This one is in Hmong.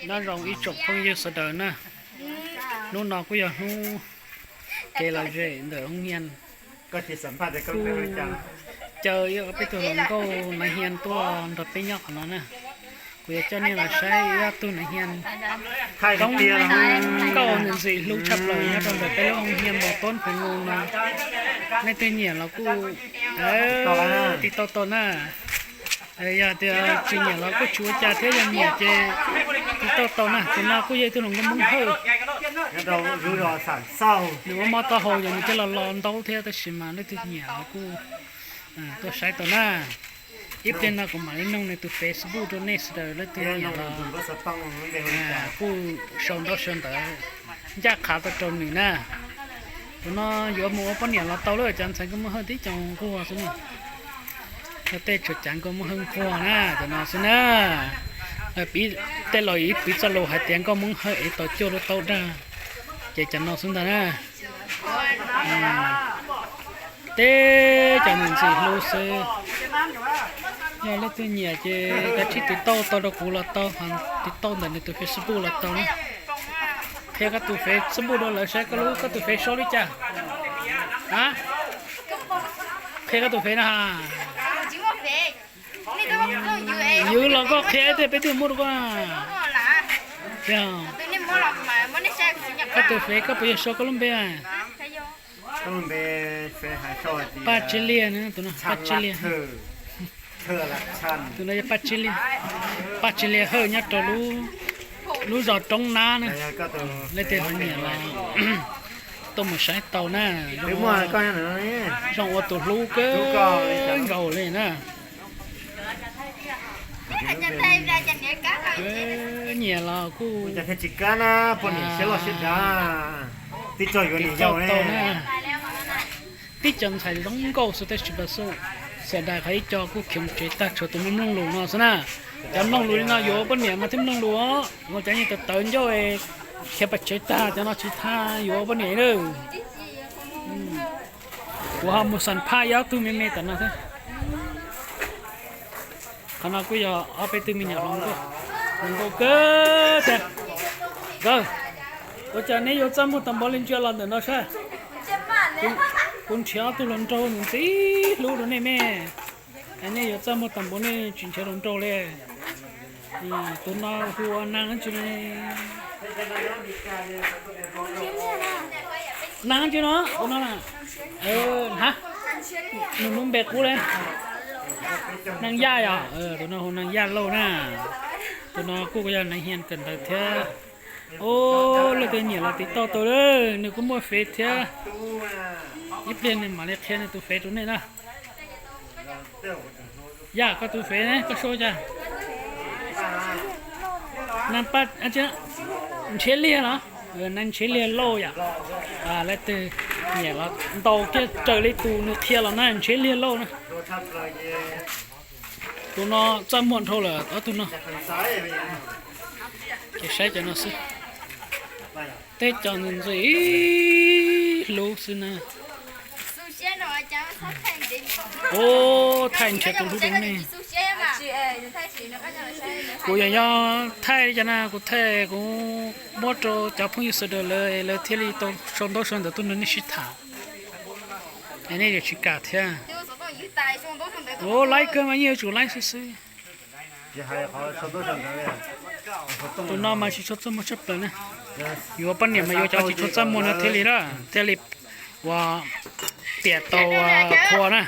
Nyob zoo ib tsoom phooj ywg sawv daws na, hnub no kuj yog hnub kev lom zem ntawm hoob hias, kuj caw ib peb tug hluas nkauj nav hias tuaj nrog peb nyob qhov no na. Kuv yuav coj nej los saib ib tug nav hias zoo nkauj ntxim hlub tshaj plaws nyob rau ntawm peb lub hoob hias npau taub phoos no. Nej twg nyiam los kuj tiv tauj tau na. Yog tias tsis nyiam los kuj tsis ua cas thiab, yog nyiam ces tiv tauj tau na. Tus no kuj yog ib tug hluas nkauj Hmoob Hawj, nws ua mob taub hau ces nws thiaj los los ntaub thiab, tab sis mas leej twg nyiam los kuj tuaj saib tau na. Ib pliag no kuv mam li noog nws tus Facebook rau nej sawv daws, leej twg nyiam los kuj sau ntaub sau ntawv ncaj qha tau rau nws na. Tus no yuav mus ua poj niam los tau lawm, cov ntxhais nkauj Hmoob Hawj tib co nquag xwb na. Yog tej tsuas cav nkauj Hmoob Hawj nquag na, cov no xwb na. Tej laus ib piv txoj lus hais tias nkauj Hmoob Hawj ev tau cuaj lub taub dag, ces cov no xwb ntag na. Teb cov ntxim hlub xwb. Yog leej twg nyiam ces kav tsij tiv tauj tau rau kuv los tau, tiv tauj ntawm nws tus Facebook los tau na. Qhia koj tus Facebook rau lawv saib, koj lub, koj tus Face sau li cas? A, qhia koj tus Face na. Yus los koj qhia thiab peb twb muab rau koj na. Koj tus Face koj puas yog sau koj lub npe? Paj Tsib Liaj, tus no Paj Tsib Liaj. Tus no yog Paj Tsib Liaj, Paj Tsib Liaj Hawj nyob rau lub zos Roob Nab na. Leej twg ho nyiam los tuaj mus saib tau na. Zoo ua tus hlub kawg nkaus li na. Nyiam los kuj tsis kab na, poj niam siab loj siab dav, tib co yuav niam yau tau na. Tib co ntxhais zoo nkauj xwb tab sis pas xu, xav dais qhov ib co kuj khiav mus tsev tag, tshuav tus mloog mloog lus no xwb na. Cov mloog lus li no yuav ua poj niam mas thiaj mloog lus os, cov nyiam tawv tawv ncauj khiav pas tsev tag, cov no tsis tau yuav ua poj niam lawm. Kuv ho mus xam phaj ib ob tug me me tom no thiab. Qhov no kuj yog ob peb tug me nyuam hluas nkauj, hluas nkauj kawg thiab. Nkawd, ua cas neb yuav txaj muag tas npaum li, ntsia los ntawm no saib. Kuv nrhiav ob tug hluas nraug ntxim hlub rau nej me. Nej yuav txaj muag tas npaum nej tsis nrhiav hluas nraug li. Tus no hu ua Neeb tsi, Neeb tsi no, tus no na, ha, nws lub npe qub li, Neeb Yaj yom, tus no hu Neeb Yaj Lauj na. Tus no kuj yog nav hias kawm ntawv thiab. Ub, leej twg nyiam los tiv tauj tau, nws kuj muaj Face thiab. Ib pliag nws mam li qhia nws tus Face rau nej na. Yaj, koj tus Face ne, koj sau cas? Neeb Ntshiab Liag los? Neeb Ntshiab Liag Lauj yom. Leej twg nyiam los ntaus kiag raws li tus nws qhia los na, Ntshiab Liag Lauj na. Tus no txaj muag dhau lawm ob tug no. Ces saib cov no xwb. Teb cov ntxim hlub xwb na. Ub, thaij nrhiav tus hlub rau nej. Kuv yog, yog thaij li cas na, kuv thaij kuv muab rau cov phooj ywg sawv daws lawv, lawv thiaj li tau sau ntaub sau ntawv tuaj nrog nej sib tham. Es nej yuav tsis kam thiab. Ub, laib kawg mas yeej yuav tsum laib xwb xwb. Tus no mas tsis tshua txaj muag tshaj plaws na. Yuav poj niam mas yuav cov tsis tshua txaj muag no thiaj li na, thiaj li ua tiam tau qhua na.